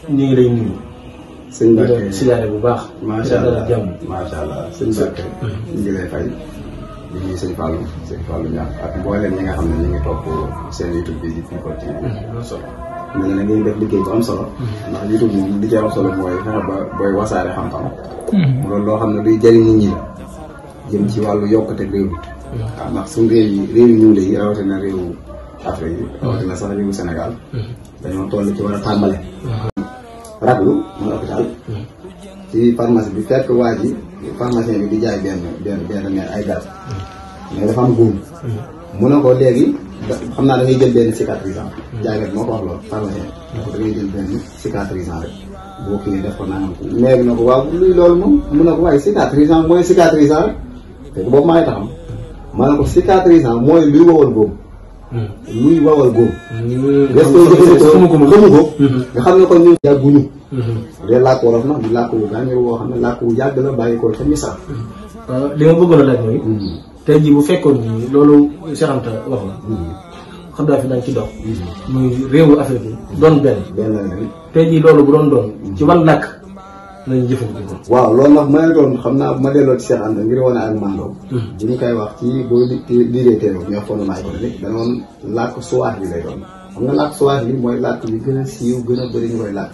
ñu ngi lay nuyu. sëñ Mbacke siyaare bu baax. macha allah jàmm macha allah sëñ Mbacke. ñu ngi lay fay. di nuyu sëñ Fallou Niang ak mboolem ñi nga xam ne ñu ngi topp seen YouTube bi di People TV. ñu ne ngeen def liggéey bu am solo. ndax YouTube moom li ci am solo mooy fexe ba booy wasaare xam-xam. loolu loo xam ne luy jëriñ nit ñi jëm ci wàllu yokkute réew mi. waaw ndax suñu réew yi ñu ngi lay rawatina réewu Afrique yi rawatina sax réewu Sénégal. dañoo toll ci war a tàmbale. raglu mooy hôpital. ci pharmacie bi fekk waa ji pharmacien bi di jaay benn ay garab. mais dafa am góom. mu ne ko léegi xam naa da ngay jël benn cicatrisant. jaaykat moo ko wax loolu pharmacien bi. da ngay jël benn cicatrisant rek. boo kii def ko nangam ko mais na ko waaw luy loolu moom mun na ko waaye cicatrisant mooy cicatrisant rek. fekk boobu maa ngi taxam. ma ne ko cicatrisant mooy luy wawal góom. luy wawal góom. def koy jëfandikoo xamu ko nga xam ne kon ñun yàgguñu. dee làkk wolof nag di làkk wu gàncax boo xam ne làkk wu yàgg la bàyyi ko ca misaal. waaw li ma bëggoon a laaj mooy. tey jii bu fekkoon ni loolu Cheikh Anta wax la. xam naa fi nañ ci dox. muy réewu Afrique yi doon benn. tey jii loolu bu doon ci wan làkk lañu jëfandikoo. waaw loolu nag ma ne doon xam naa bu ma delloo ci Cheikh Anta ngir wane ak mandoo. bu ñu koy wax ci boo liggéey teeloo ñu wax ko noonu ko rek danoon làkk suwaax bi lay doon xam nga làkk suwaax bi mooy làkk bi gën a siiw gën a bëri ñu koy làkk.